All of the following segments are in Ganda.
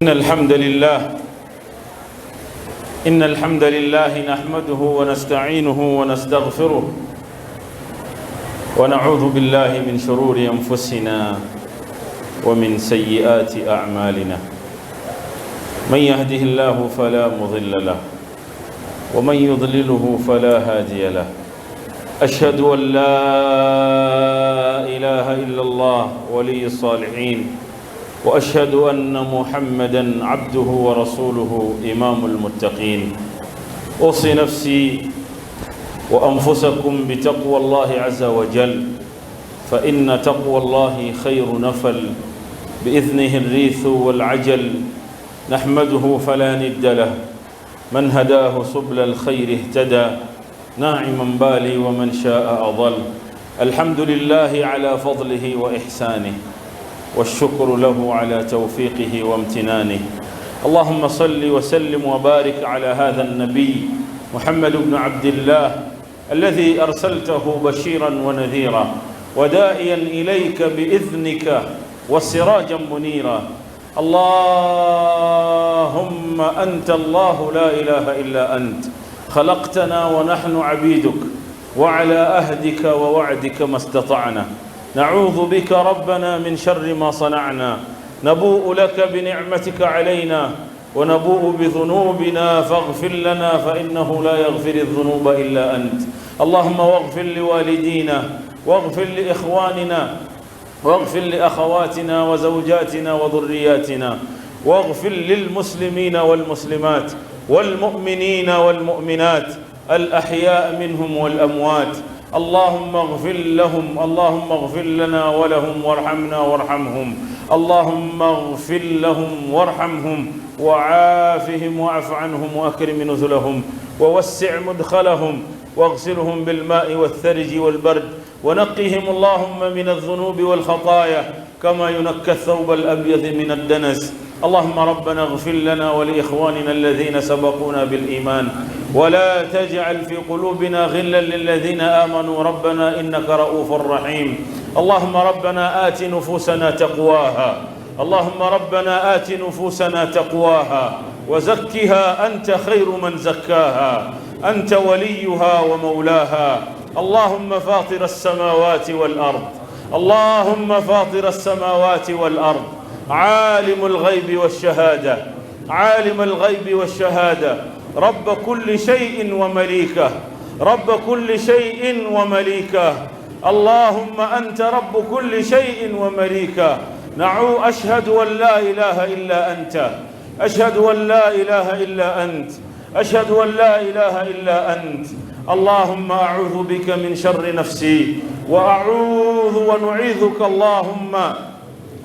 إن الحمد لله إن الحمد لله نحمده ونستعينه ونستغفره ونعوذ بالله من شرور أنفسنا ومن سيئات أعمالنا، من يهده الله فلا مضل له ومن يضلله فلا هادي له. أشهد أن لا إله إلا الله ولي الصالحين، واشهد ان محمدا عبده ورسوله امام المتقين. اوصي نفسي وانفسكم بتقوى الله عز وجل، فان تقوى الله خير نفل، باذنه الريث والعجل. نحمده فلا ند له، من هداه سبل الخير اهتدى ناعما بالي، ومن شاء اضل. الحمد لله على فضله واحسانه، والشكر له على توفيقه وامتنانه. اللهم صل وسلم وبارك على هذا النبي محمد بن عبد الله الذي ارسلته بشيرا ونذيرا وداعيا اليك باذنك وسراجا منيرا. اللهم انت الله لا اله الا انت، خلقتنا ونحن عبيدك، وعلى عهدك ووعدك ما استطعنا. نعوذ بك ربنا من شر ما صنعنا، نبوء لك بنعمتك علينا ونبوء بذنوبنا، فاغفر لنا فإنه لا يغفر الذنوب إلا أنت. اللهم واغفر لوالدينا، واغفر لإخواننا، واغفر لأخواتنا وزوجاتنا وذرياتنا، واغفر للمسلمين والمسلمات والمؤمنين والمؤمنات الأحياء منهم والأموات. اللهم اغفر لهم، اللهم اغفر لنا ولهم، وارحمنا وارحمهم. اللهم اغفر لهم وارحمهم وعافهم واعف عنهم واكرم نزلهم ووسع مدخلهم، واغسلهم بالماء والثلج والبرد، ونقهم اللهم من الذنوب والخطايا كما ينقى الثوب الابيض من الدنس. اللهم ربنا اغفر لنا ولاخواننا الذين سبقونا بالايمان، ولا تجعل في قلوبنا غلا للذين امنوا، ربنا انك رؤوف رحيم. اللهم ربنا ات نفوسنا تقواها، اللهم ربنا ات نفوسنا تقواها وزكها انت خير من زكاها، انت وليها ومولاها. اللهم فاطر السماوات والارض، اللهم فاطر السماوات والارض، عالم الغيب والشهاده، عالم الغيب والشهاده، رب كل شيء ومليكه، رب كل شيء ومليكه، اللهم انت رب كل شيء ومليكه. اشهد ان لا اله الا انت، اشهد ان لا اله الا انت، اشهد ان لا اله الا انت. اللهم اعوذ بك من شر نفسي، واعوذ ونعيذك اللهم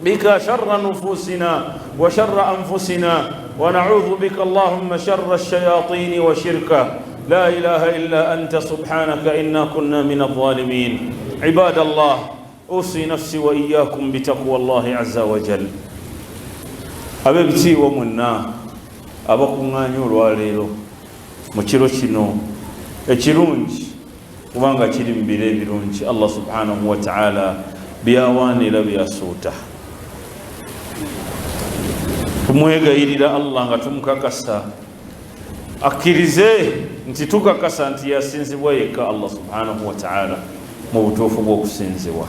بك شر نفوسنا وشر انفسنا، ونعوذ بك اللهم شر الشياطين وشركه. لا اله الا انت، سبحانك انا كنا من الظالمين. عباد الله، اوصي نفسي واياكم بتقوى الله عز وجل. Ab'ebitiibwa mwenna abakuŋŋaanya olwaleero mu kiro kino ekirungi, kubanga kiri mu biro ebirungi Allah subhanahu wataala byawaanira byasuuta, tumwegayirira Allah nga tumukakasa akkirize nti tukakasa nti yasinzibwa yekka Allah subhanahu wataala mu butuufu bw'okusinzibwa.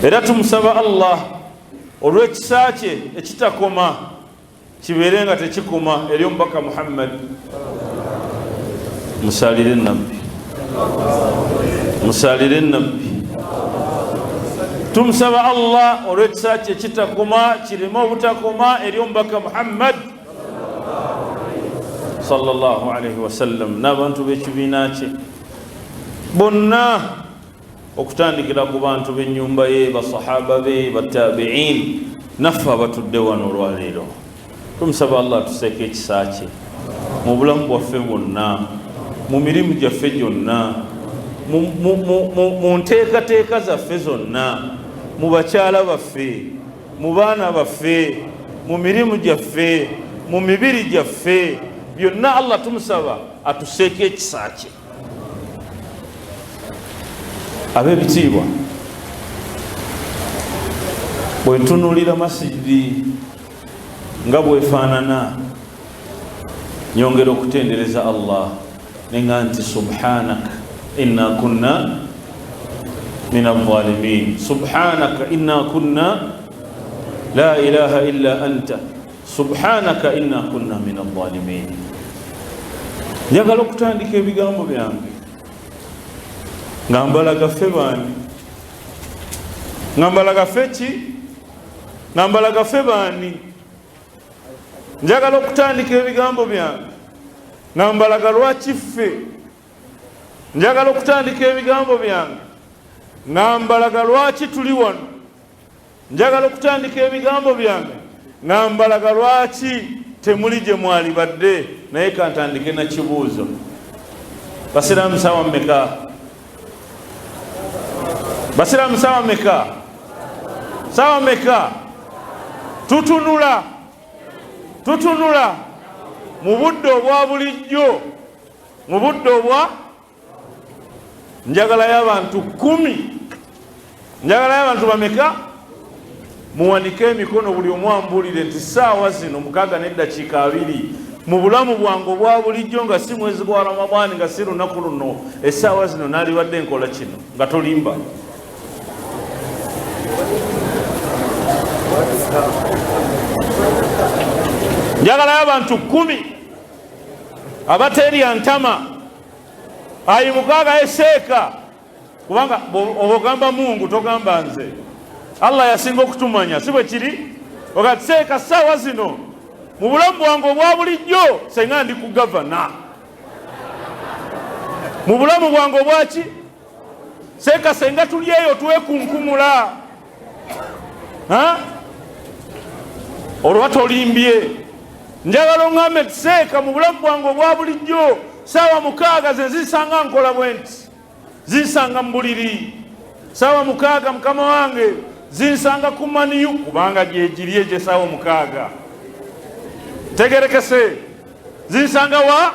Era tumusaba Allah olw'ekisa kye ekitakoma kibeere nga tekikoma eri omubaka Muhammad. Musalire nabbi, musalire nabbi. Tumusaba Allah olw'ekisa kye ekitakoma kireme obutakoma eri omubaka Muhammad sallallahu alaihi wasallam n'abantu b'ekibiina kye bonna, okutandikira ku bantu b'ennyumba ye, basahaba be, batabiin, naffe abatudde wano olwaleero. Tumusaba Allah atuseeko ekisa kye mu bulamu bwaffe bwonna, mu mirimu gyaffe gyonna, mu nteekateeka zaffe zonna, mu bakyala baffe, mu baana baffe, mu mirimu gyaffe, mu mibiri gyaffe, byonna Allah tumusaba atuseeko ekisa kye. Ab'ebitiibwa, bwe ntunuulira masijidi Nga bwefaanana, nyongera okutendereza Allah nenga nti subhanak inna kunna min alzalimin, subhanaka inna kunna la ilaha illa anta subhanaka inna kunna min alzalimin. Njagala okutandika ebigambo byange nga mbalaga ffe baani, nga mbalaga ffe ki, nga mbalaga ffe baani. Njagala okutandika ebigambo byange nga mbalaga lwaki ffe. Njagala okutandika ebigambo byange nga mbalaga lwaki tuli wano. Njagala okutandika ebigambo byange nga mbalaga lwaki temuli gye mwalibadde. Naye kantandike na kibuuzo. Basiraamu saawa mmeka? Basiraamu saawa mmeka? Saawa mmeka? Tutunula, tutunula mu budde obwa bulijjo, mu budde obwa njagalayo abantu 10, njagalayo abantu bameka? Muwanike emikono buli omu ambuulire nti saawa zino 6:20 mu bulamu bwange obwa bulijjo, nga si mwezi gwa Ramadani, nga si lunaku luno, essaawa zino naalibadde nkola kino. Nga tolimba. Njagalayo abantu 10 abateerya ntama ayi 6 eseeka, kubanga oba ogamba Mungu togamba nze. Allah yasinga okutumanya, si bwe kiri? Ogati seeka ssaawa zino mu bulamu bwange obwa bulijjo senga ndi ku gavana. Mu bulamu bwange obwaki seeka senga tuli eyo twekunkumula, olwa tolimbye. Njagala oŋŋambe nti seeka mu bulamu bwange obwa bulijjo saawa 6 ze zinsanga nkola bwe nti, zinsanga mu buliri. Saawa 6 mukama wange zinsanga ku maniyu, kubanga gyegiri egyo saawa 6. Tegerekese, zinsanga wa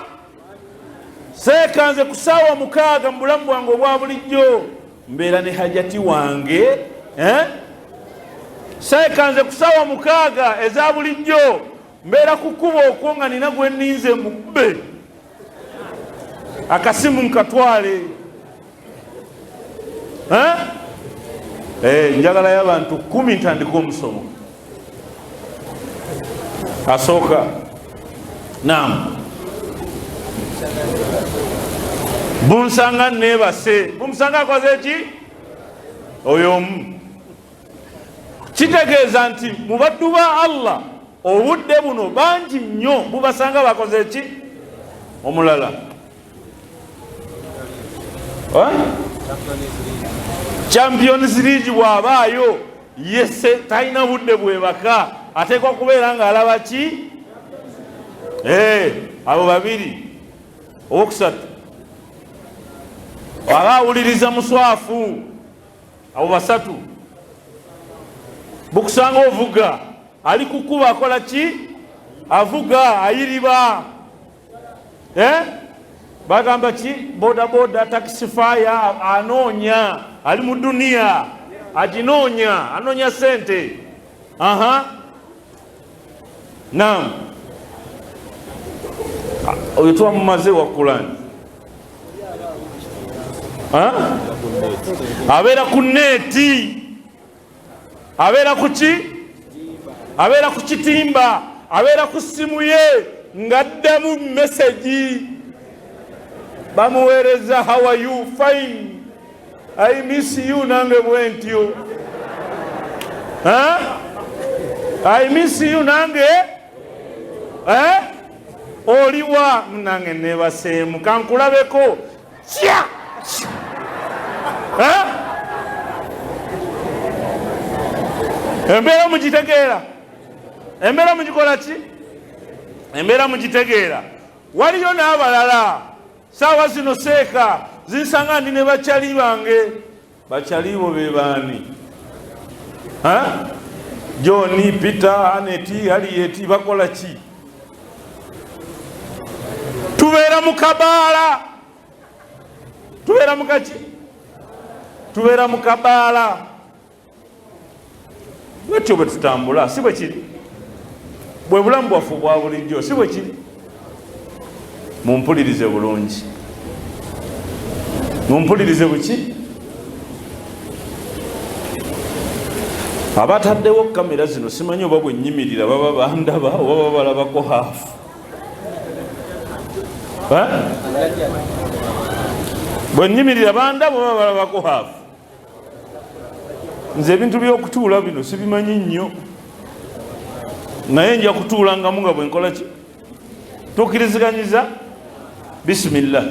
seeka nze ku saawa 6 mu bulamu bwange obwa bulijjo mbeera ne hajati wange, Seeka nze ku saawa 6 eza bulijjo mbeera ku kkubo okwo nga nina gwe nninze mukube akasimu nkatwale. Njagalayo abantu 10 ntandika omusomo. Asooka, naam, bunsanga neebase. Bumusanga akoze ki? Oyo omu. Kitegeeza nti mu baddu ba Allah obudde buno bangi nnyo bubasanga bakoze ki? Omulala Champions League bw'abaayo yese talina budde bwebaka, ateekwa kubeera ng'alaba ki? Abo babiri. Owokusatu aba awuliriza muswafu. Abo basatu. Bukusanga ovuga ali kukuba akola ki? Avuga ayiriba, bagamba ki? Boda boda, taxi fire, anoonya, ali mu duniya aginoonya, anoonya sente. Aha, naam, oyo twamumaze wa Kulani. Abeera ku neeti, abeera ku ki? Abeera ku kitimba, abeera ku simu ye ng'addamu mesegi bamuweereza, how are you? Fine, I miss you. Nange bwe ntyo. I miss you nange. Oliwa? Nange nebaseemu, kankulabeko kya. Embeera mugitegeera? Embeera mugikola ki? Embeera mugitegeera? Waliyo n'abalala saawa zino seeka zinsanga ndi ne bakyali bange. Bakyalibo be baani? John, Peter, Aneti, Harriet, bakola ki? Tubeera mu kabaala, tubeera mu kaki? Tubeera mu kabaala. Bwetyo bwe tutambula, si bwe kiri? Bwe bulamu bwaffe obwa bulijjo, si bwe kiri? Mumpulirize bulungi, mumpulirize buki. Abataddewo kamera zino simanyi oba bwe nnyimirira baba bandaba oba babalabako haafu. Bwe nnyimirira bandaba oba balabako haafu. Nze ebintu by'okutuula bino sibimanyi nnyo, naye nja kutuulangamu nga bwe nkola ki. Tukkiriziganyiza bisimillah.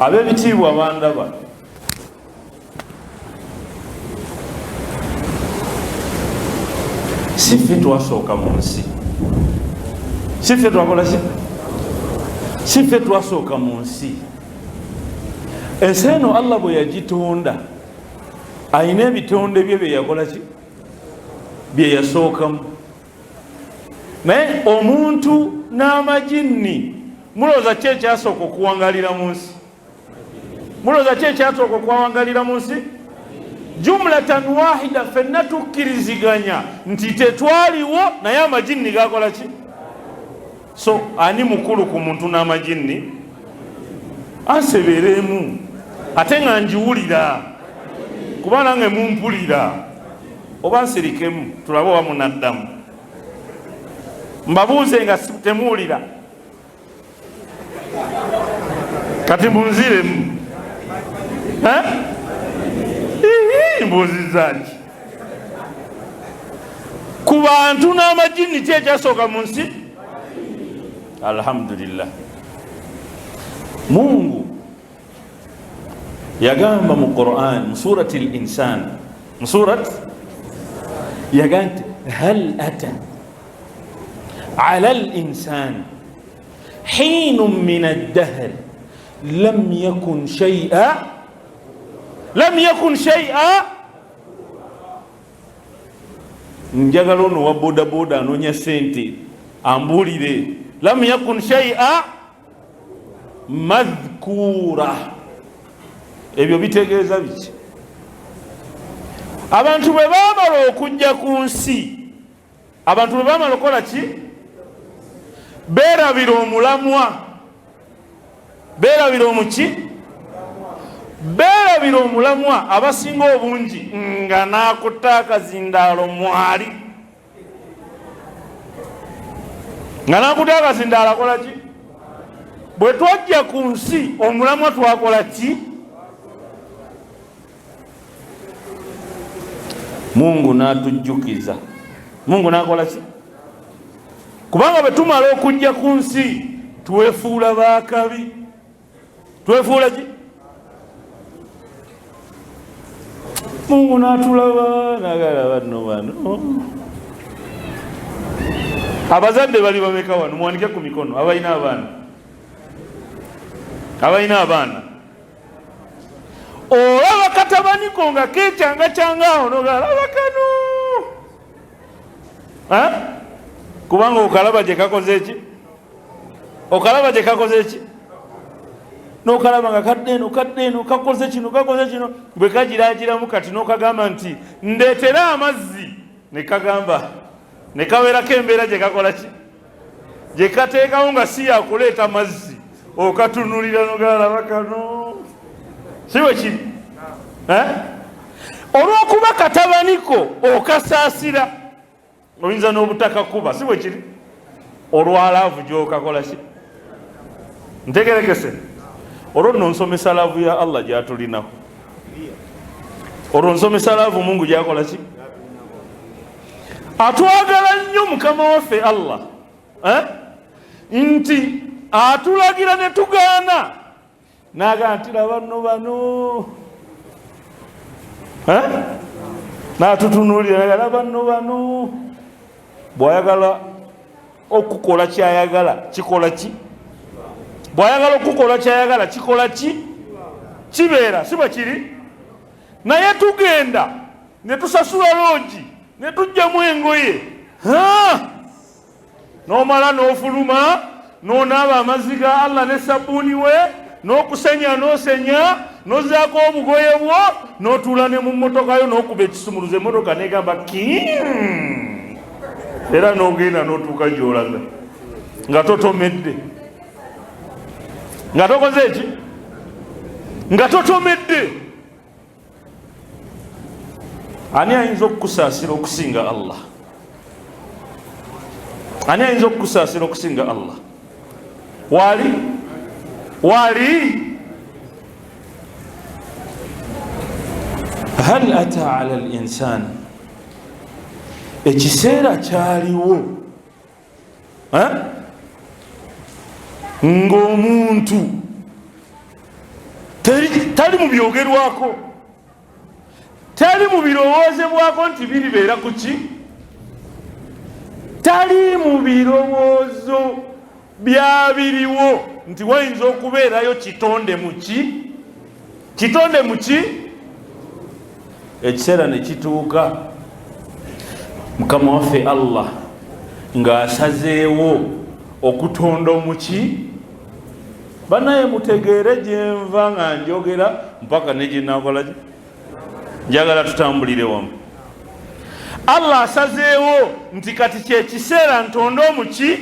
Ab'ebitiibwa bandaba, si ffe twasooka mu nsi, si ffe twakola ki, si ffe twasooka mu nsi. Ensi eno Allah bwe yagitonda alina ebitonde bye byeyakola ki, bye yasookamu. Naye omuntu n'amajinni, mulowooza ki ekyasooka okuwangalira mu nsi? Mulowooza ki ekyasooka okuwangalira mu nsi? Jumlatan wahida, ffenna tukkiriziganya nti tetwaliwo, naye amajinni gakola ki? So ani mukulu ku muntu n'amajinni? Ansebeeremu ate nga njiwulira, kuba nange mumpulira, oba nsirikemu tulabe oba munaddamu. Mbabuuze nga temuwulira, kati munziremu. Mbuuzizza nki ku bantu n'amajinni, ki ekyasooka mu nsi? Alhamdulillah, Mungu yagamba mu Quran, mu surati l insan, mu surat yagamba nti hal ata ala l insan hinu min addahri lam yakun shaia, lam yakun shaia. Njagala ono wa bodaboda anoonya sente ambuulire, lam yakun shaia madhkura. Ebyo bitegeeza biki? Abantu bwe baamala okujja ku nsi, abantu bwe baamala okukola ki, beerabira omulamwa, beerabira omuki, beerabira omulamwa. Abasinga obungi nga n'akutta akazindaalo mwali, nga n'akutta akazindaalo akola ki? Bwe twajja ku nsi omulamwa twakola ki? Mungu n'atujjukiza, Mungu n'akola ki? Kubanga bwe tumala okujja ku nsi twefuula baakabi, twefuula ki? Mungu n'atulaba nagala banno bano. Abazadde bali bameka wano? Muwanike ku mikono abalina abaana, abalina abaana. Olaba katabaniko nga kecyangacyanga awo, nogalaba kano, kubanga okalaba gye kakoze eki, okalaba gye kakoze eki, nokalaba nga kadde eno, kadde eno, kakoze kino, kakoze kino. Bwe kagiragiramu kati nokagamba nti ndeetere amazzi, nekagamba nekabeerako embeera gye kakola ki, gye kateekawo nga si yakuleeta mazzi. Okatunulira nogalaba kano, si bwe kiri? Olw'okuba katabaniko okasaasira, oyinza n'obutakakuba, si bwe kiri? Olwalaavu gyokakola ki, ntegerekese. Olwo nno nsomesa laavu ya Allah gyatulinako, olwo nsomesa laavu Mungu gyakola ki, atwagala nnyo Mukama waffe Allah, nti atulagira ne tugaana, naga nti laba nno bano, natutunuulira naga laba nno bano. Bw'ayagala okukola kyayagala kikola ki? Bw'ayagala okukola kyayagala kikola ki? Kibeera, si bwe kiri? Naye tugenda ne tusasula loogi ne tujjamu engoye, n'omala n'ofuluma n'onaaba amazzi ga Allah ne sabbuuni we, n'okusenya n'osenya, n'ozzaako obugoye bwo, n'otuula ne mu mmotoka yo, n'okuba ekisumuluzo, emmotoka n'egamba ki. Era n'ogenda n'otuuka gy'olaga nga totomedde, nga tokoze eki, nga totomedde. Ani ayinza okukusaasira okusinga Allah? Ani ayinza okukusaasira okusinga Allah? Wali wali hal ata ala linsan, ekiseera kyaliwo ng'omuntu tali mu byogerwako, tali mu birowoozebwako nti biribeera ku ki, tali mu birowoozo byabiriwo nti wayinza okubeerayo kitonde muki, kitonde muki. Ekiseera ne kituuka Mukama waffe Allah ng'asazeewo okutonda omuki. Banaye mutegeere gyenva nga njogera mpaka negyenakolaki, njagala tutambulire wamu. Allah asazeewo nti kati kyekiseera ntonde omuki,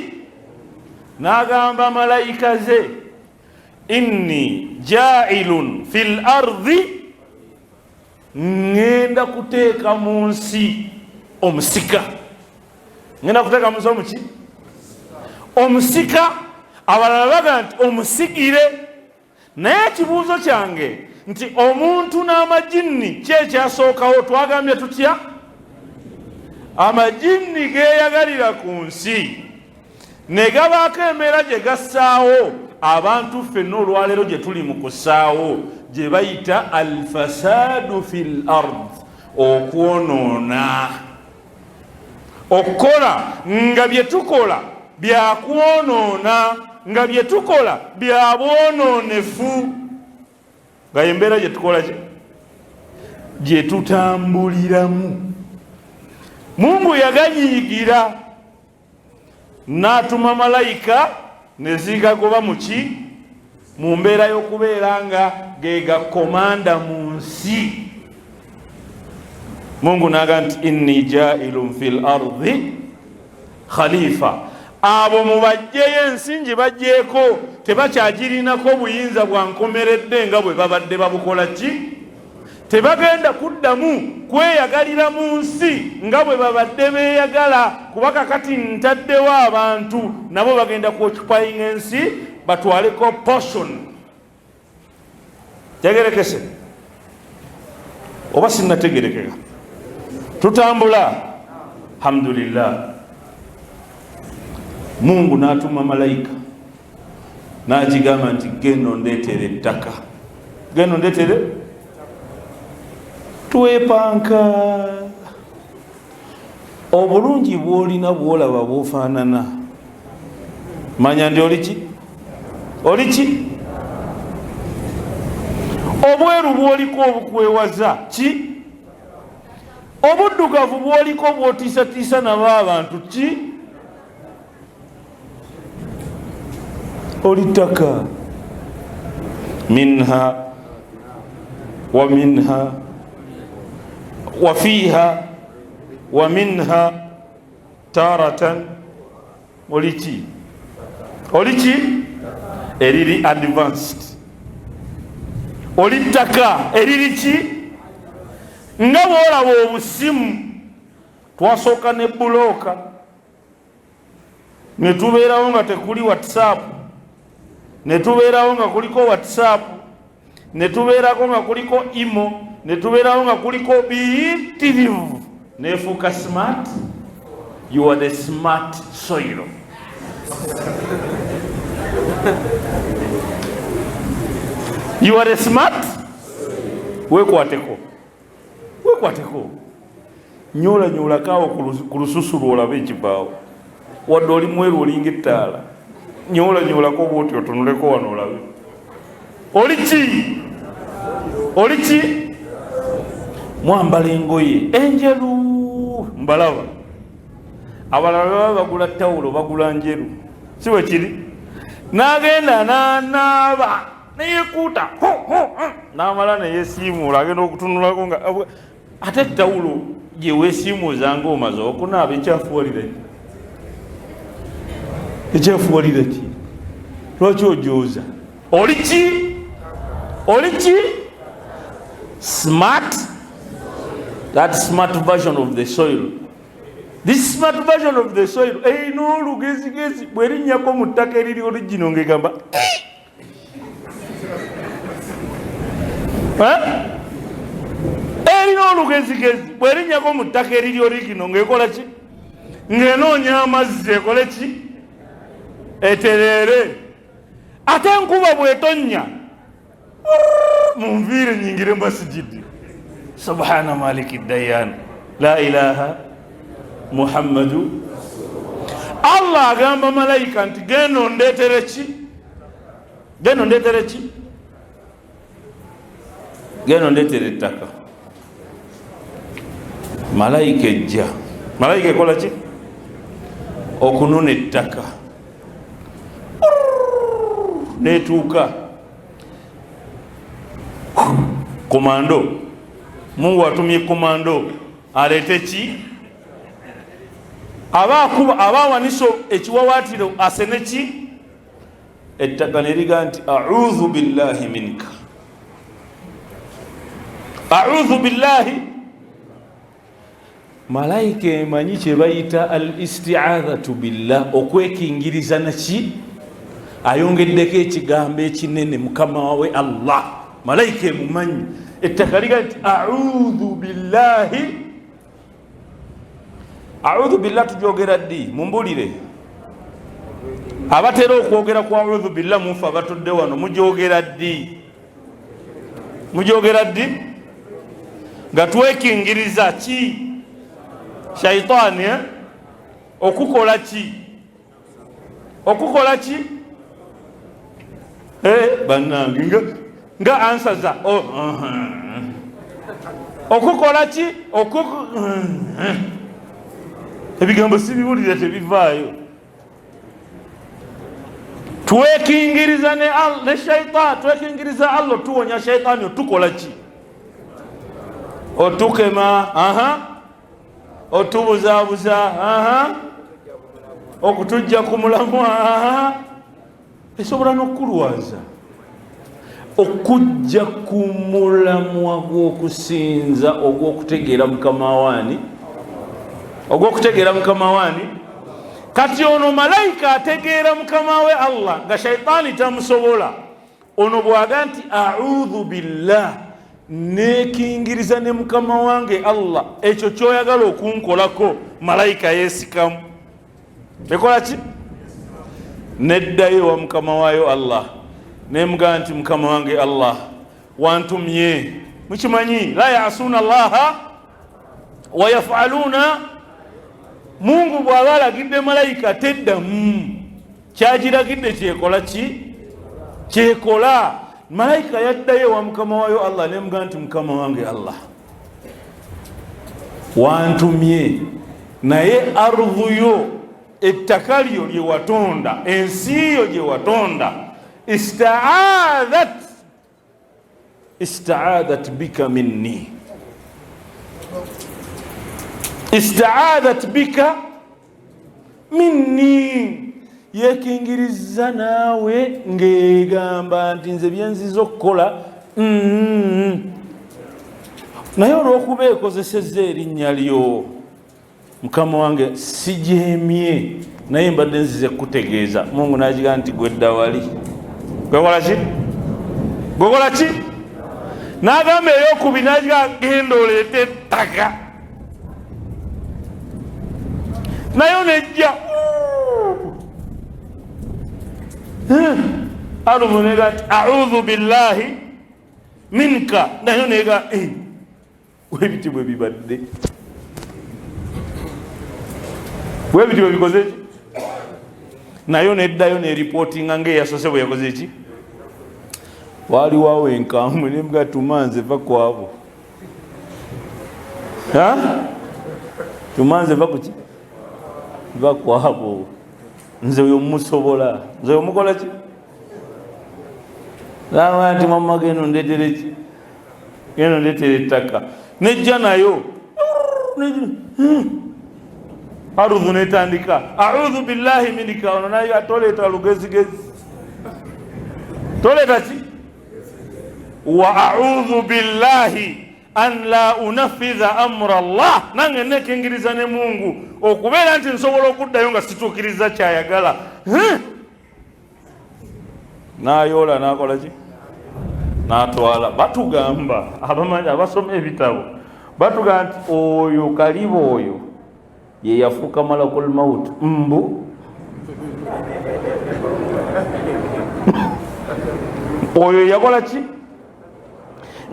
n'agamba malayika ze, inni jailun fil ardi, ŋŋenda kuteeka mu nsi omusika. Ŋŋenda kuteeka mu nsi omuki? Omusika. Abalala baga nti omusigire. Naye ekibuuzo kyange nti omuntu n'amajinni ki ekyasookawo? Twagambye tutya? Amajinni geeyagalira ku nsi ne gabaako embeera gye gassaawo abantu ffenna olwaleero gye tuli mu kussaawo, gye bayita alfasadu fi l ard, okwonoona, okukola nga bye tukola byakwonoona, nga bye tukola bya bwonoonefu, nga embeera gye tukola gye tutambuliramu. Mungu yaganyiigira n'atuma malayika ne zigagoba muki mu mbeera y'okubeera nga ge gakomanda mu nsi. Mungu n'aga nti inni jailun fil ardi khalifa, abo mubajjeyo ensi ngibajjeeko, tebakyagirinako buyinza bwa nkomeredde nga bwe babadde babukola ki, tebagenda kuddamu kweyagalira mu nsi nga bwe babadde beeyagala, kuba kakati ntaddewo abantu nabo bagenda kuoccupyinga ensi batwaleko portion. Tegerekese oba sinnategerekeka? Tutambula, alhamdulillah. Mungu n'atuma malayika n'agigamba nti genda ondeetere ettaka, genda ondeetere. Twepanka obulungi bwolina, bwolaba bwofaanana, manya ndi oliki, oliki obweru bwoliko obukwewaza ki, obuddugavu bwoliko bwotiisatiisa nabo abantu ki, oli ttaka. Minha wa minha wa fiiha wa minha taratan, oliki, oliki eriri advanced, oli ttaka eriri ki, nga bwolaba obusimu. Twasooka ne bulooka ne tubeerawo nga tekuli WhatsApp, ne tubeerawo nga kuliko WhatsApp, ne tubeerako nga kuliko imo, ne tubeerawo nga kuliko biyitirivu, nefuuka smart. You are the smart soil. You are the smart. Wekwateko, wekwateko, nyoolanyolako awo ku lususu lwolaba ekibaawo, wadde oli mweru olinga ettaala, nyoolanyolako bwoti otunuleko wano olabe oli ki, oli ki. Mwambala engoye enjeru, mbalaba abalala baba bagula tawulo, bagula njeru, si bwe kiri? N'agenda n'anaaba neyekuuta n'amala neyesiimuula, agenda okutunulako nga ate tawulo gye weesiimuuza nga omaze okunaaba ekyafuwalira. Ekyafuwalira ki? Lwaki ojooza? Oli ki? Oli ki? Smart, that smart version of the soil, this smart version of the soil erina olugezigezi, bwerinnyako mu ttaka eriri origino ngegamba erina olugezigezi, bwerinnyako mu ttaka eriri origino ngaekola ki? Ng'enoonya amazzi ekole ki? Etereere. Ate enkuba bw'etonnya, munviire nyingire masijidi. Subhana maliki dayan, la ilaha Muhammadu. Allah agamba malayika nti genda ondeetere ki? Genda ondeetere ki? Genda ondeetere ettaka. Malayika ejja, malayika ekola ki? Okunona ettaka, netuuka komando. Mungu atumye komando aleete ki? Aba akuba, aba awanisa ekiwawaatiro asene ki? Ettaka neriga nti audhu billahi minka, audhu billahi. Malayika emanyi kye bayita al istiadhatu billah, okwekingiriza naki? Ayongeddeko ekigambo ekinene, mukama we Allah. Malayika emumanyi. Ettaka liga nti audhu billahi. Audhu billah tujogera ddi? Mumbulire abatera okwogera ku audhu billah mufe abatudde wano, mujogera ddi? Mujogera ddi? Nga twekingiriza ki? Shaitaani, eh? Okukola ki? Okukola ki? Eh, bannange, nga ansaza, oh, okukola ki? Ebigambo sibiwulira, tebivaayo. Twekingiriza ne shaitan, twekingiriza Allah tuwonya shaitani. Otukola ki? Otukema, aha, otubuzabuza, aha, okutujja ku mulamwa, aha. Esobola n'okukulwaza okujja ku mulamwa gw'okusinza, ogw'okutegeera mukama waani, ogw'okutegeera mukama waani. Kati ono malayika ategeera mukama we Allah nga shaitaani tamusobola. Ono bwaga nti audhu billah, nekingiriza ne mukama wange Allah, ekyo kyoyagala okunkolako, malayika yeesikamu, ekola ki? Neddayo ewa mukama waayo Allah, nemugamba nti mukama wange Allah, wantumye. Mukimanyi la yasuuna allaha wayafaluuna. Mungu bw'aba alagidde malayika teddamu, kyagiragidde kyekola ki? Kyekola. Malayika yaddayo ewa mukama waayo Allah, nemugamba nti mukama wange Allah, wantumye, naye ardhu yo, ettaka lyo lye watonda, ensi yo gye watonda, istaadhat, istaadhat bika minni, istaadhat bika minni, yekingiriza naawe ng'egamba nti nze byenziza okukola, naye olw'okuba ekozesezza erinnya lyo mukama wange, sijeemye, naye mbadde nzize kukutegeeza. Mungu nakigaa nti gwedda wali, gwekola ki? Gwekola ki? N'agamba eyokubi, nakigaa genda oleete ettaka, nayo nejja aluvu nega nti audhu billahi minka, nayo nega webiti bwe bibadde, bwebiti bwe bikoze ki? Nayo neddayo neripootinga ngaeyasose bwe yakoze ki. Waaliwawo enkambwe nemuga tumanze va kwabo, tumanze va kuki? Va kwabo, nze oyo musobola, nze oyo mukola ki? Gamba nti mama genda ondeetere ki? Genda ondeetere ettaka. Nejja nayo. Arudhu netandika audhu billahi minika, ono naye toleeta lugezigezi, toleeta ki wa audhu billahi an la unafidha amra llah, nange nekingiriza ne Mungu okubeera nti nsobola okuddayo nga situukiriza kyayagala. Nayoola nakola ki, natwala. Batugamba abamanyi abasoma ebitabo batugamba nti oyo kaliba oyo ye yafuuka malakul maut mbu oyo yakola ki,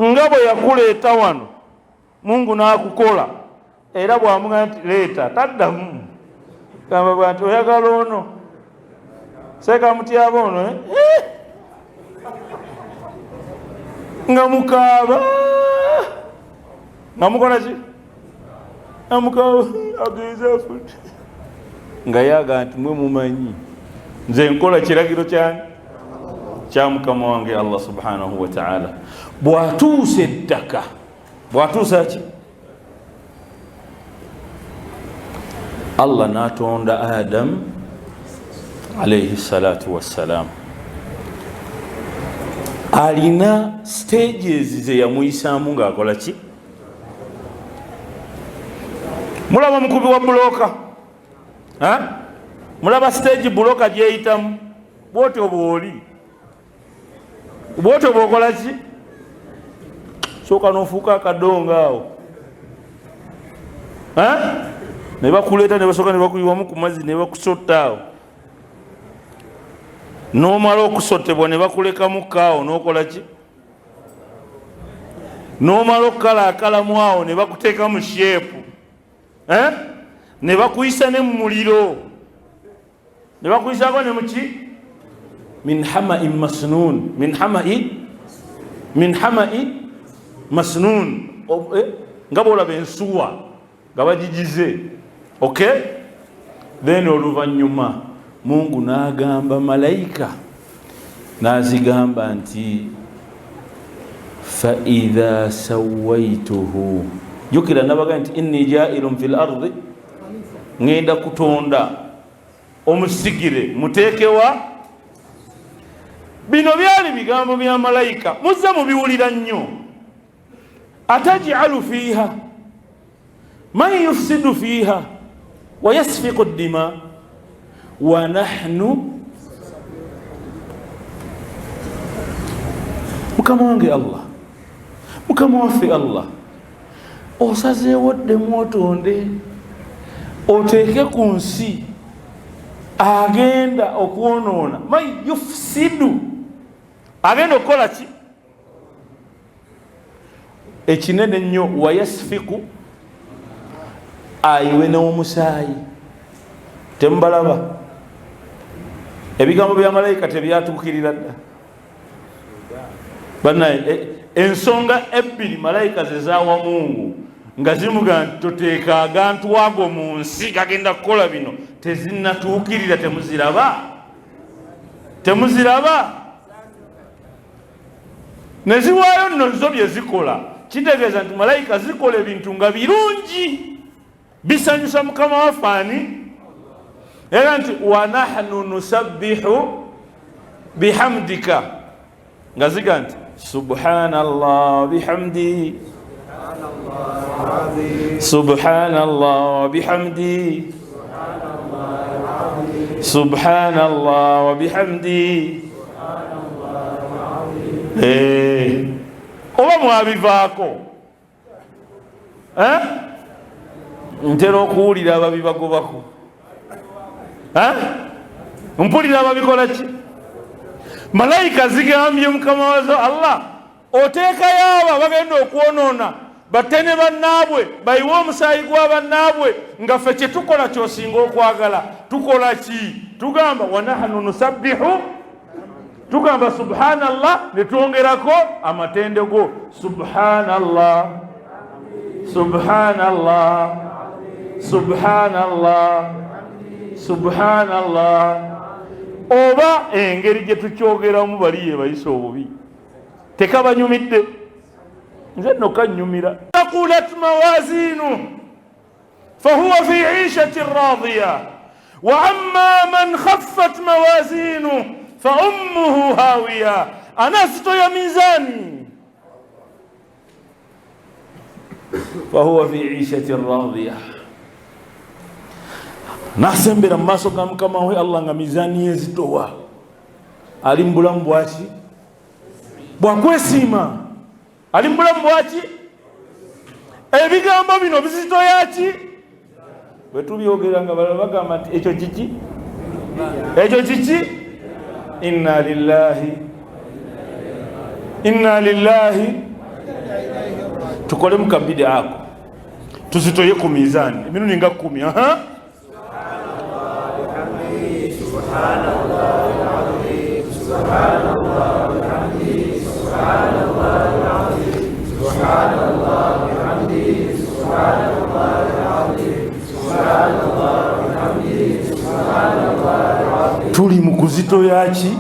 nga bwe yakuleeta wano Mungu n'akukola, era bw'amugamba nti leeta taddamu, gamba bwa nti oyagala ono seeka mutyaba ono eh? Eh! Nga mukaaba nga mukola ki, nga mukaaba agenze afudde, nga yaga nti mwe mumanyi nze nkola kiragiro kyange kya mukama wange Allah subhanahu wa ta'ala. Bw'atuusa ettaka, bw'atuusa ki, Allah n'atonda Adam alaihi salatu wassalam, alina stages ze yamuyisaamu ng'akola ki. Mulaba mukubi wa buloka, mulaba stage buloka gyeyitamu, bwotyo bwoli, bwotyo bwokola ki, sooka nofuuka akadongo awo, ne bakuleeta ne basooka ne bakuyiwamu ku mazzi ne bakusotta awo, n'omala okusotebwa ne bakulekamu kaawo n'okola ki, n'omala okukalaakalamu awo ne bakuteeka mu sheepu, ne bakuyisa ne mu muliro, ne bakuyisako ne muki, min hamai masnun, min hamai, min hamai masnun, nga bwolaba ensuwa nga bagigize. Okay, then oluvannyuma Mungu n'agamba malayika, n'azigamba nti faidha sawaituhu, jukira nabaga nti inni jailun fi lardi, ŋŋenda kutonda omusigire muteekewa. Bino byali bigambo bya malayika, muzze mubiwulira nnyo. Atajalu fiiha man yufsidu fiiha wa yasfiku ddima wa nahnu. Mukama wange Allah, mukama waffe Allah, osazeewo ddemu otonde oteeke ku nsi agenda okwonoona, man yufsidu, agenda okukola ki ekinene ennyo, wayasfiku, ayiwe n'omusaayi. Temubalaba ebigambo bya malayika tebyatuukirira dda banaye. Ensonga ebbiri malayika zezawa Mungu nga zimuga nti toteeka agantu ago mu nsi gagenda kukola bino, tezinnatuukirira. Temuziraba, temuziraba, ne ziwaayo nno zo bye zikola. Kitegeeza nti malayika zikola ebintu nga birungi bisanyusa mukama waffe ani, era nti wanahnu nusabbihu bihamdika, nga ziga nti subhanallah bihamdi, subhanallah bihamdi, subhanallah wa bihamdi. Oba mwabivaako? Ntera okuwulira ababibagobako, mpulira ababikola ki. Malayika zigambye mukama wazo Allah, oteekayo abo abagenda okwonoona batte ne bannaabwe, bayiwe omusaayi gwa bannaabwe, nga ffe kye tukola kyosinga okwagala. Tukola ki? Tugamba wanahnu nusabbihu, tugamba subhanallah ne twongerako amatende go subhanallah, subhanallah, subhanallah, subhanallah. Oba engeri gye tukyogeramu bali yebayisa obubi tekabanyumidde, nze nno kanyumira. Takulat mawazinu. Fahuwa fi ishatin radiya wa amma man khaffat mawazinu fa ummuhu hawiya, anazitoya mizani. Fahuwa fi ishatin radiya, nasembera mu maaso ga mukama we Allah nga mizaani yezitowa, ali mu bulamu bwaki? Bwakwesiima. Ali mu bulamu bwaki? Ebigambo bino bizitoyaki? Bwe tubyogera nga balala bagamba nti ekyo kiki, ekyo kiki? Inna lillahi inna lillahi. Tukole mu kabidi ako, tuzitoye ku mizaani emirundi nga 10. Aha, tuli mu kuzitoyaki?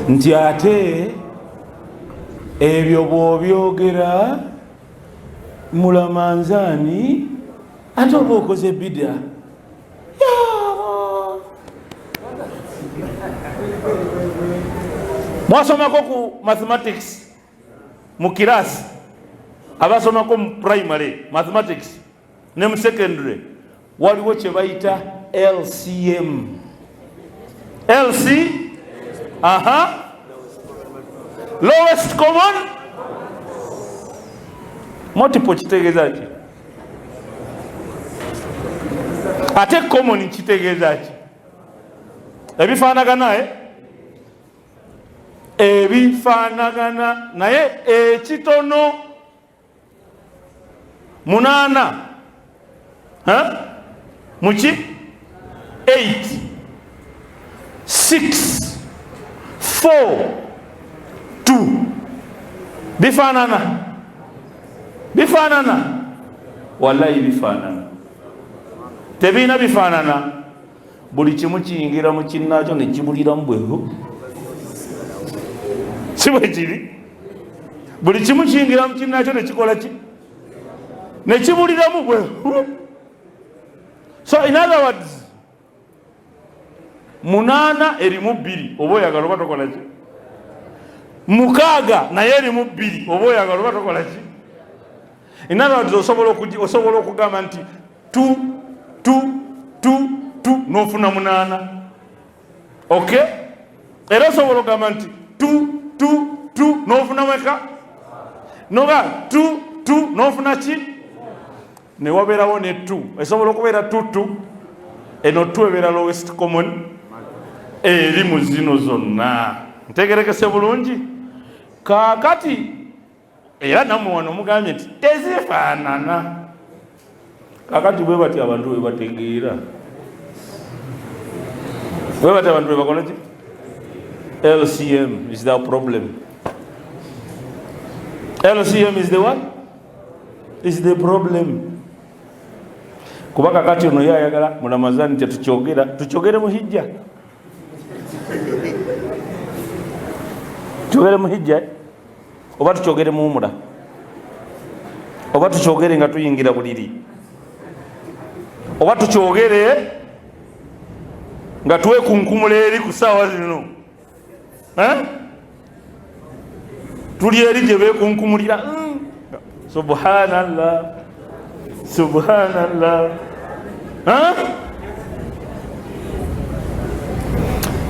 Nti ate ebyo bw'obyogera mulamanzaani, ate oba okoze bida. Mwasomako ku mathematics mu kirasi, abasomako mu primary mathematics ne mu secondary, waliwo kye bayita LCM. LC, aha, lowest common multiple kitegeeza ki? Ate common kitegeeza ki? Ebifaanagana, eh? Ebifaanagana, naye ekitono 8 muki 8, 6, 4, 2 bifaanana, bifaanana, wallahi bifaanana, tebiina bifaanana. Buli kimu kiyingira mu kinnaakyo ne kibuliramu bwehu, si bwe kiri? Buli kimu kiyingira mu kinnaakyo ne kikola ki? Ne kibuliramu bwehu. So in other words, 8 erimu 2, oba oyagala oba tokola ki? 6 naye erimu 2, oba oyagala oba tokola ki? In other words, osobola okugamba nti 2, 2, 2, 2 n'ofuna 8. Okay, era osobola okugamba nti 2, 2, 2 n'ofuna mweka, noba 2, 2 n'ofuna ki? Ne wabeerawo ne 2, esobola okubeera 2, 2. Eno 2 ebeera lowest common eri mu zino zonna. Ntegerekese bulungi? Kaakati era nammwe wano mugambye nti tezifaanana. Kakati bwe bati abantu bwe bategeera, bwe bati abantu bwe bakola ki? LCM is the problem. LCM is the what? Is the problem. Kuba kakati ono ye ayagala mu Ramazani tetukyogera, tukyogere mu hijja, tukyogere mu hijja, oba tukyogere mu umura, oba tukyogere nga tuyingira buliri, oba tukyogere nga twekunkumula eri ku ssaawa zino, tuli eri gye beekunkumulira. Subhanallah, subhanallah.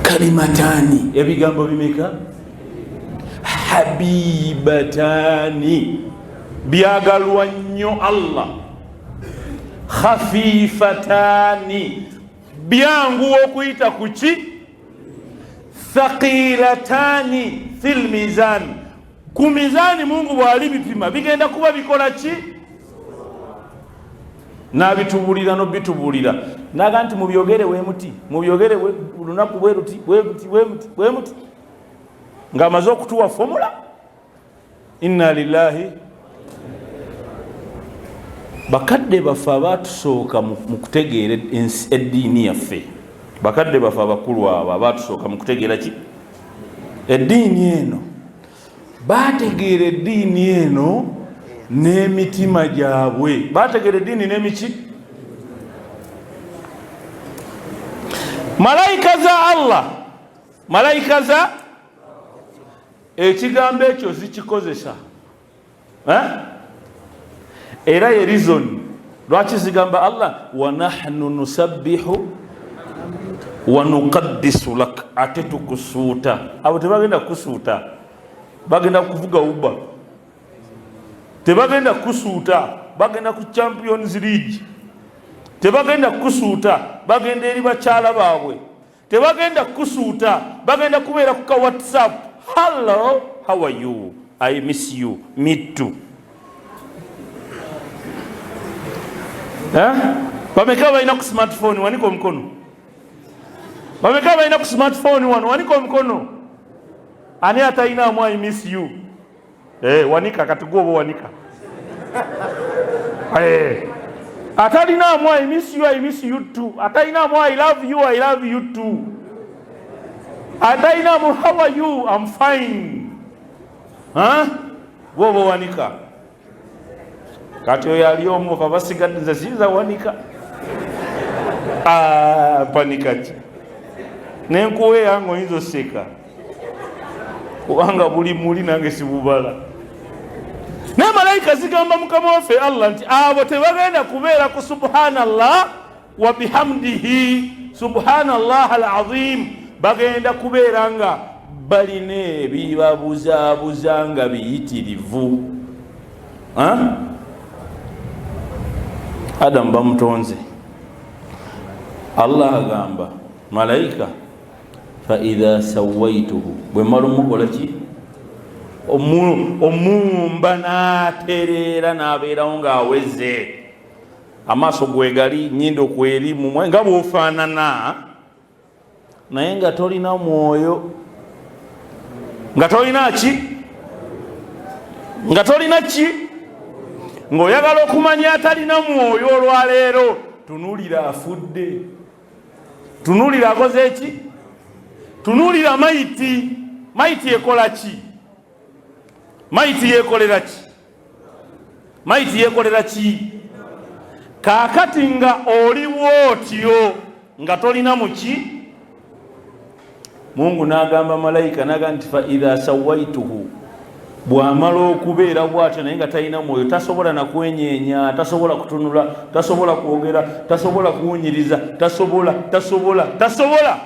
Kalimatani, ebigambo bimeka? Habibatani, byagalwa nnyo Allah. Khafifatani, byanguwa okuyita ku ki? Thaqilatani fil mizani, ku mizani Mungu bw'ali bipima bigenda kuba bikola ki? N'abitubuulira n'obitubuulira, naga nti mubyogere wemuti, mubyogere lunaku bwe luti, bwe luti, bwe muti, bwe muti, ng'amaze okutuwa formula. Inna lillahi. Bakadde baffe abatusooka mu kutegeera eddiini yaffe, bakadde baffe abakulu abo abatusooka mu kutegeera ki eddiini eno. Bategeera eddiini eno n'emitima gyabwe. Bategeera eddiini n'emiki. Malayika za Allah, malayika za ekigambo ekyo zikikozesa, eh? Era ye reason lwaki zigamba Allah wa nahnu nusabbihu wa nuqaddisu lak, ate tukusuuta. Abo tebagenda kukusuuta, bagenda kuvuga uba. Tebagenda kukusuuta, bagenda ku Champions League. Tebagenda kukusuuta, bagenda eri bakyala baabwe. Tebagenda kukusuuta, bagenda kubeera ku ka WhatsApp: "Hello, how are you? I miss you." Me too. Eh? Bameka balina ku smartphone? Wanika omukono. Bameka balina ku smartphone wano? Wanika omukono. Ani atalinamu "I miss you"? Eh, wanika kati gwoba wanika. Eh. Atalinamu "I miss you", "I miss you too". Atalinamu "I love you", "I love you too". Atalinamu "How are you? I'm fine." Huh? Gwoba wanika. Kati oyo ali omu, ofa basigadde, nze siyinza wanika. Ah, mpanika ki? Nenkuwa eyange oyinza oseka kubanga buli muli nange sibubala. Naye malayika zigamba mukama waffe Allah nti abo tebagenda kubeera ku subhanallah wa bihamdihi subhanallah alazim, bagenda kubeera nga balina ebibabuzaabuza nga biyitirivu. Adamu bamutonze, Allah agamba malayika faidha sawaituhu, bwe mala omukola ki, omuwumba n'atereera n'abeerawo ng'aweze, amaaso gwegali, nyindo kweri, mumwe nga bw'ofaanana, naye nga tolina mwoyo, nga tolina ki, nga tolina ki. Ng'oyagala okumanya atalina mwoyo olwaleero, tunuulira afudde, tunuulira akoze eki, tunuulira mayiti. Mayiti ekola ki? Mayiti yekolera ki? Mayiti yekolera ki? Kaakati nga oli bwotyo nga tolina muki, Mungu n'agamba malayika n'agamba nti fa idha sawaituhu, bw'amala okubeera bw'atyo naye nga talina mwoyo, tasobola nakwenyeenya, tasobola kutunula, tasobola kwogera, tasobola kuwunyiriza, tasobola, tasobola, tasobola.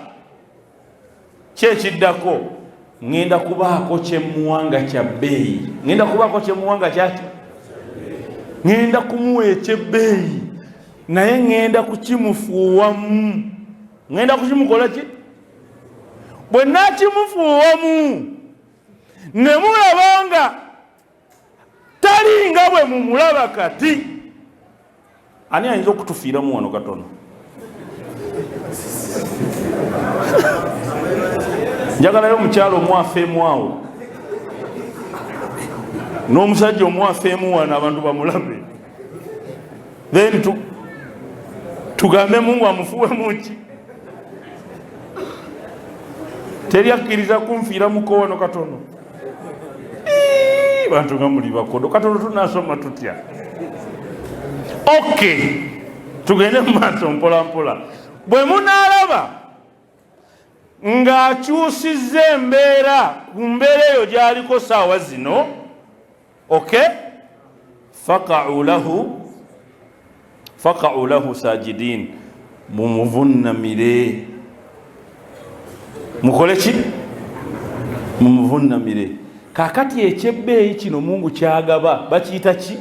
Kyekiddako, ŋŋenda kubaako kyemuwanga kya bbeeyi, ŋŋenda kubaako kyemuwanga kyaki, ŋŋenda kumuwa ekyebbeeyi, naye ŋŋenda kukimufuuwamu, ŋŋenda kukimukola ki? Bwe naakimufuuwamu ne mulaba nga talinga bwe mumulaba kati, ani ayinza okutufiiramu wano katono? Njagalayo omukyalo omwafeemu awo n'omusajja omwafeemu wano, abantu bamulabe, then tugambe Mungu amufuwemu ki. Teri akkiriza kunfiira muko wano katono? Bantu nga muli bakodo. Katono tunasoma tutya? Ok, tugende mu maaso mpola mpola. Bwe munaalaba ng'akyusizza embeera ku mbeera eyo gy'aliko saawa zino, ok, faqa'u lahu, faqa'u lahu sajidin, mumuvunnamire. Mukole ki? Mumuvunnamire. Kakati ekyebbeeyi kino Mungu kyagaba bakiyita ki?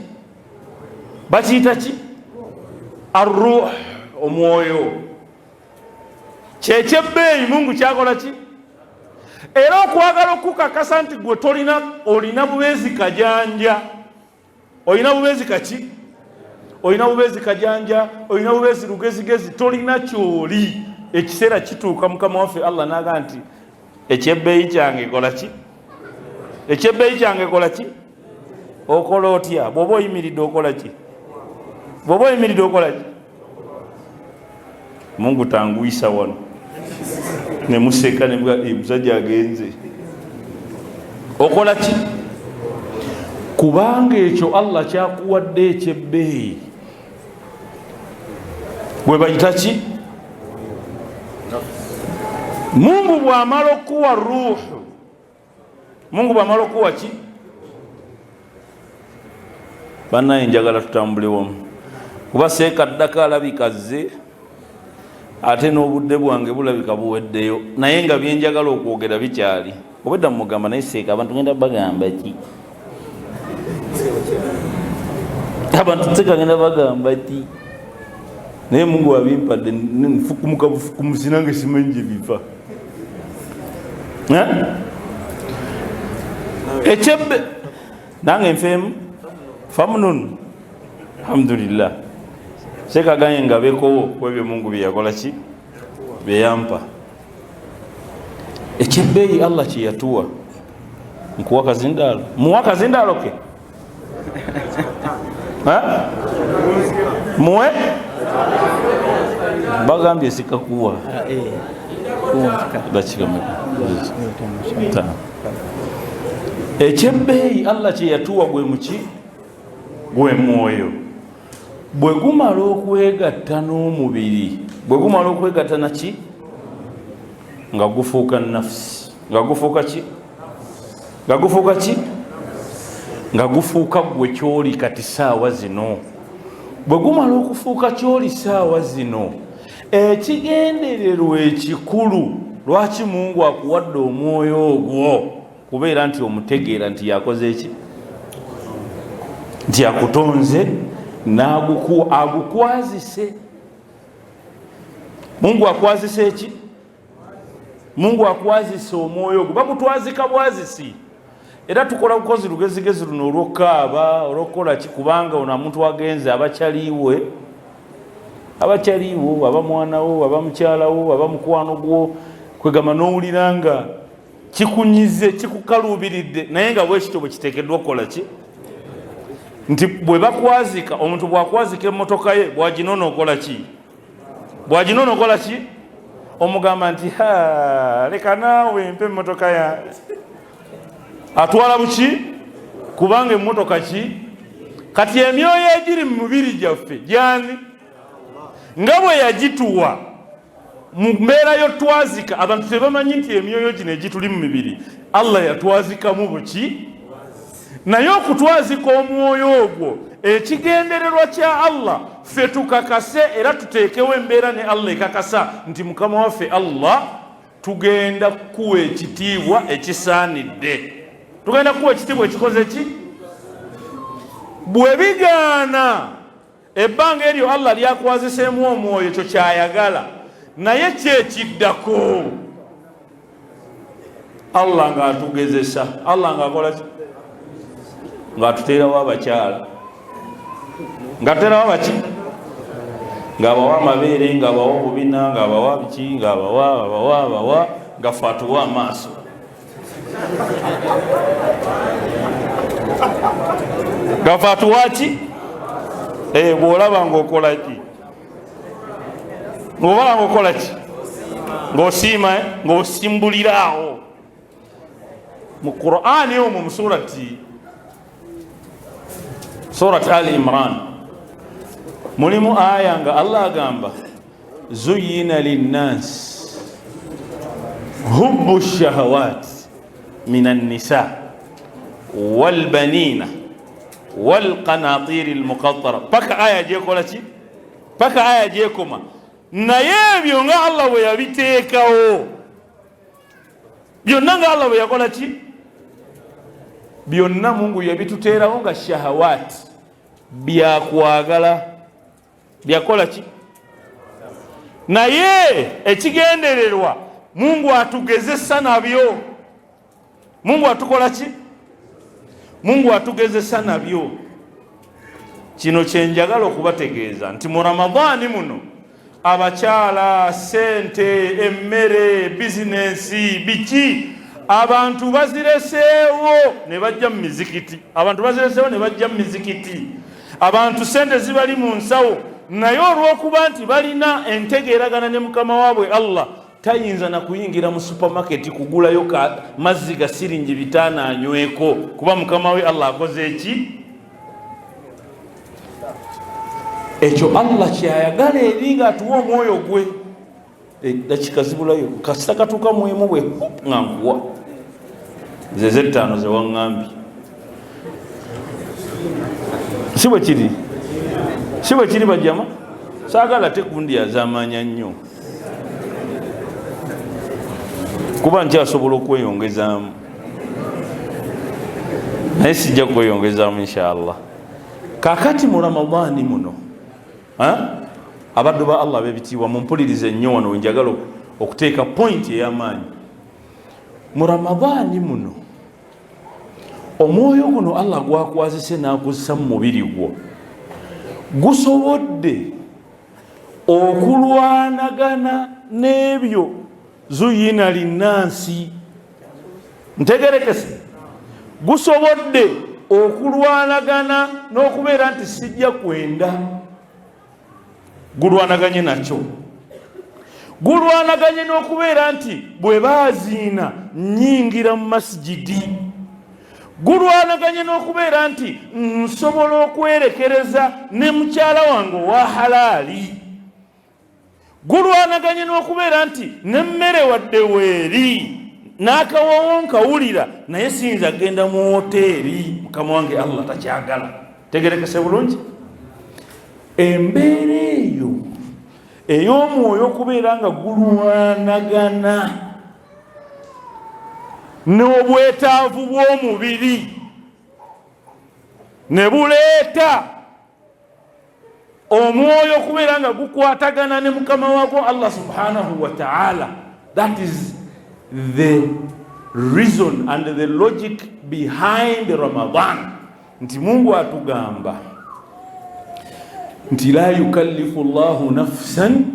Bakiyita ki? Arruh, omwoyo. Kyekyebbeeyi Mungu kyakola ki? Era okwagala okukakasa nti gwe tolina, olina bubeezi kajanja, olina bubeezi kaki, olina bubeezi kajanja, olina bubeezi lugezigezi, tolina kyoli. Ekiseera kituuka mukama waffe Allah naga nti ekyebbeeyi kyange kola ki? Ekyebbeeyi kyange kola ki? Okola otya bw'oba oyimiridde? Okola ki bw'oba oyimiridde? Okola ki? Mungu tanguyisa wano nemuseka nemusajja agenze. Okola ki? Kubanga ekyo Allah kyakuwadde ekyebbeeyi bwe bayita ki? Mungu bw'amala okukuwa ruuhu, Mungu bw'amala okukuwa ki? Bannaye, njagala tutambule wamu, kuba seekaddako alabika azze, ate n'obudde bwange bulabika buweddeyo, naye nga byenjagala okwogera bikyali. Obwedda mumugamba, naye seeka, abantu ngenda bagamba ki? Abantu seeka ngenda bagamba ki? Naye Mungu abimpadde, nfukumuka bufukumusi, nange simanyi gye biva. Ekyebbe nange nfeemu famununu. Alhamdulillah, sekaganye nga bekowo kwebyo Mungu byeyakola ki, byeyampa ekyebbeeyi Allah kyeyatuwa. Nkuwa kazindaalo, muwa kazindaalo ke muwe, bagambye sikakuwa. Dakika meka? Ekyebbeeyi Allah kyeyatuwa gwe muki? Gwe mwoyo. Bwe gumala okwegatta n'omubiri, bwe gumala okwegatta naki, nga gufuuka nafusi. Nga gufuuka ki? Nga gufuuka ki? Nga gufuuka gwe kyoli kati saawa zino. Bwe gumala okufuuka kyoli saawa zino, ekigendererwa ekikulu lwaki Mungu akuwadde omwoyo ogwo, kubeera nti omutegeera nti yakoze eki, nti akutonze agukwazise. Mungu akwazise eki? Mungu akwazise omwoyo ogwo. Bagutwazika bwazisi, era tukola bukozi lugezigezi luno olwokukaaba, olwokukola ki, kubanga ono omuntu agenze, abakyaliwe, abakyaliwo, aba mwanawo, aba mukyalawo, aba mukwano gwo, kwegamba n'owulira nga kikunyize, kikukaluubiridde, naye nga bwekityo bwe kiteekeddwa okukola ki, nti bwe bakwazika, omuntu bwakwazika emmotoka ye, bwaginona okola ki? Bwaginona okola ki? Omugamba nti, ha, leka naawe, mpa emmotoka yange. Atwala buki? Kubanga emmotoka ki? Kati emyoyo egiri mu mubiri gyaffe gyani? Nga bwe yagituwa mu mbeera yotwazika, abantu tebamanyi nti emyoyo gino egituli mu mibiri Allah yatwazikamu buki. Naye okutwazika omwoyo ogwo, ekigendererwa kya Allah, ffe tukakase era tuteekewo embeera ne Allah ekakasa nti mukama waffe Allah, tugenda kukuwa ekitiibwa ekisaanidde, tugenda kukuwa ekitiibwa ekikoze ki. Bwe bigaana, ebbanga eryo Allah lyakwaziseemu omwoyo, ekyo kyayagala, naye kyekiddako Allah ng'atugezesa, Allah ng'akola ki? Ng'atuteerawo abakyala, ng'atuteerawo abaki, ng'abawa amabeere, ng'abawa obubina, ng'abawa biki, ng'abawa, abawa, abawa, nga fe atuwa amaaso, nga fe atuwa ki? Bw'olaba ng'okola ki? Ng'obala ng'okola ki? Ng'osiima, ng'osimbuliraawo. Mu Qur'ani omwo, mu surati Ali Imran, mulimu aya nga Allah agamba, zuyina linnas hubbu shahawat min annisa walbanina walqanatiri almuqantara, paka aya gyekola ki, paka aya gyekoma. Naye ebyo nga Allah bwe yabiteekawo byonna, nga Allah bwe yakola ki, byonna Mungu yabituteerawo nga shahawat, byakwagala, byakola ki, naye ekigendererwa Mungu atugezesa nabyo. Mungu atukola ki? Mungu atugezesa nabyo. Kino kyenjagala okubategeeza nti mu Ramadaani muno, abakyala, sente, emmere, bizinensi, biki, abantu bazireseewo ne bajja mu mizikiti. Abantu bazireseewo ne bajja mu mizikiti. Abantu sente zibali mu nsawo, naye olw'okuba nti balina entegeeragana ne mukama waabwe Allah. Tayinza na kuyingira mu supamaketi kugulayo mazzi ga siringi 5 anyweko, kuba mukama we Allah akoze eki? Ekyo Allah kyayagala eri ng'atuwa omwoyo gwe. Dakika zibulayo, kasita katuuka muimu bwe nga nkuwa ze 5 ze waŋŋambye. Si bwe kiri? Si bwe kiri bajjama? Saagala tekundi azaamanya nnyo, kuba nkyasobola okweyongezaamu, naye sijja kweyongezaamu inshallah. Kakati mu Ramadhani muno, abaddu ba Allah ab'ebitiibwa, mumpulirize nnyo wano wenjagala okuteeka point ey'amaanyi. Mu Ramadhani muno omwoyo guno Allah gwakwazise n'agussa mu mubiri gwo gusobodde okulwanagana n'ebyo zuyina linnansi. Ntegerekese, gusobodde okulwanagana n'okubeera nti sijja kwenda, gulwanaganye nakyo. Gulwanaganye n'okubeera nti bwe baaziina nnyingira mu masjidi. Gulwanaganye n'okubeera nti nsobola okwerekereza ne mukyala wange owa halaali. Gulwanaganye n'okubeera nti n'emmere wadde weeri n'akawoowo nkawulira, naye siyinza kugenda mu woteeri, mukama wange Allah takyagala. Tegerekese bulungi embeera eyo ey'omwoyo okubeera nga gulwanagana n'obwetaavu bw'omubiri ne buleeta omwoyo okubeera nga gukwatagana ne mukama waagwo Allah subhanahu wa ta'ala. That is the reason and the logic behind Ramadan. Nti Mungu atugamba nti la yukallifu llahu nafsan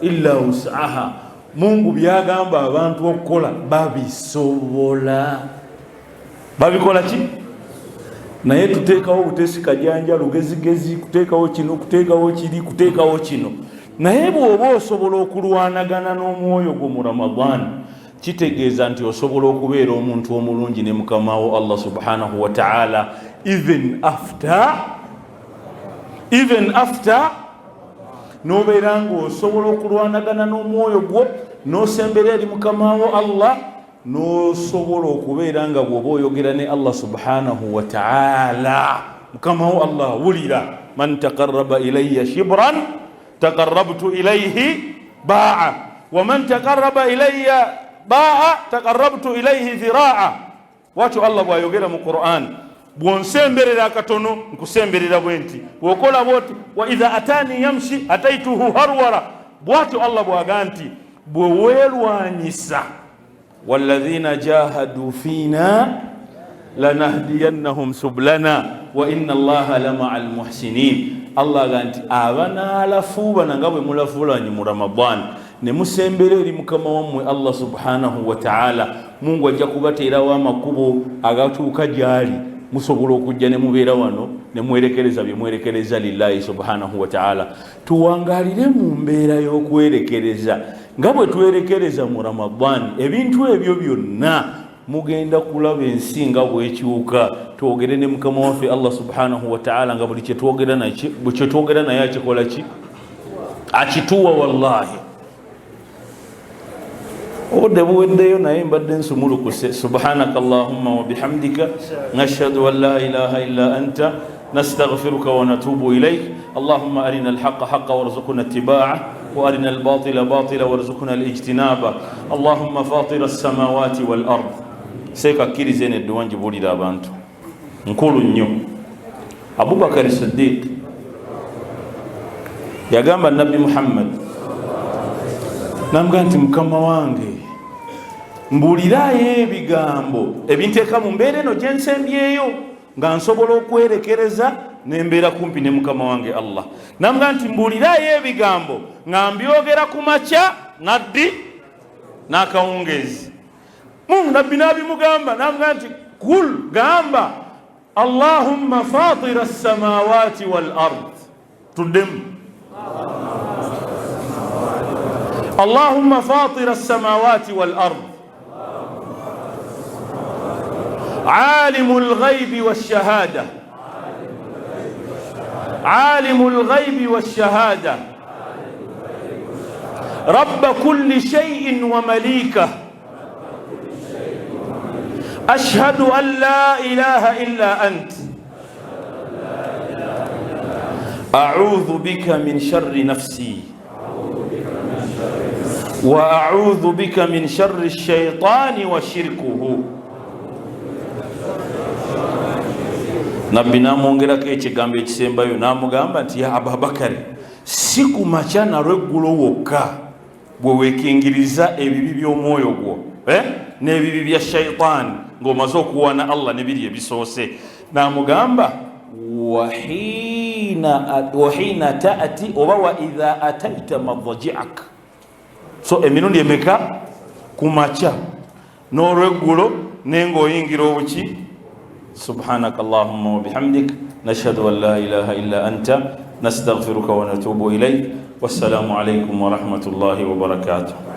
illa wus'aha. Mungu byagamba abantu okukola babisobola, babikola ki? Naye tuteekawo butesi kajanja lugezigezi, kuteekawo kino, kuteekawo kiri, kuteekawo kino. Naye bw'oba osobola okulwanagana n'omwoyo gwo mu Ramadhan, kitegeeza nti osobola okubeera omuntu omulungi ne mukama wo Allah subhanahu wa ta'ala even after n'obeera ng'osobola okulwanagana n'omwoyo gwo n'osembera eri mukama wo Allah, n'osobola okubeera nga bw'oba oyogera ne Allah subhanahu wa ta'ala, mukama wo Allah awulira. Man taqarraba ilayya shibran taqarrabtu ilayhi ba'a, wa man taqarraba ilayya ba'a taqarrabtu ilayhi dhira'a. Bw'atyo Allah bw'ayogera mu Qur'an, bw'onsemberera akatono nkusemberera bwe nti, bw'okola bw'oti, wa idha atani yamshi ataituhu harwara. Bw'atyo Allah bw'aga nti bwe weerwanyisa, walladhina jahadu fina lanahdiyannahum sublana wa inna Allaha lama'a almuhsinin. Allah aga nti abanaalafuubana nga bwe mulafuulanye mu Ramadan ne musembera eri mukama wammwe Allah subhanahu wa ta'ala, Mungu ajja kubateerawo amakubo agatuuka gy'ali, musobola okujja ne mubeera wano ne mwerekereza bye mwerekereza lillahi subhanahu wa ta'ala. Tuwangaalire mu mbeera y'okwerekereza nga bwe twerekereza mu Ramadan. Ebintu ebyo byonna mugenda kulaba ensi nga bwekyuka. Twogere ne mukama waffe Allah subhanahu wa ta'ala nga buli kyetwogera naye akikola ki? Akituwa. Wallahi obudde buweddeyo, naye mbadde nsumulukuse. Subhanaka allahumma wa bihamdika nashhadu an la ilaha illa anta nastaghfiruka wa natubu ilayk. Allahumma arina alhaqa haqa warzuqna ittiba'ah wa arina albatila batila warzuqna alijtinaba. Allahumma fatira as-samawati wal ard. Seeka kkiriza eno edduwa ngibuulira abantu, nkulu nnyo. Abubakari Siddiq yagamba Nabbi Muhammad, namuga nti mukama wange mbuulirayo ebigambo ebinteeka mu mbeera eno gye nsembyeyo nga nsobola okwerekereza nembeera kumpi ne mukama wange Allah. Namuga nti mbuulirayo ebigambo nga mbyogera ku makya naddi n'akawungeezi. Mungu Nabbi n'abimugamba, namuga nti kul, gamba Allahumma fatira as-samawati wal ard. Tuddemu. Allahumma fatira alsamawati walard alimu lghaibi walshahada alimu lghaibi walshahada rabba kulli shaiin wa malikah ashhadu an la ilaha illa ant a'udhu bika min sharri nafsi wa a'udhu bika min sharri shaitani wa shirkuhu. Nabbi namwongerako ekigambo ekisembayo namugamba nti ya Abubakari, si ku makya nalweggulo wokka bwe weekingiriza ebibi by'omwoyo gwo eh? n'ebibi bya shaitaani ng'omaze okuwaana Allah ne biri ebisoose. Namugamba wahina taati oba wa idha ataita madajiak. So emirundi emeka? Ku makya n'olweggulo naye ng'oyingira obuki. Subhanaka allahumma wabihamdik nashhadu an la ilaha illa anta nastaghfiruka wa natubu ilaik. Wassalamu alaikum warahmatullahi wabarakatuh.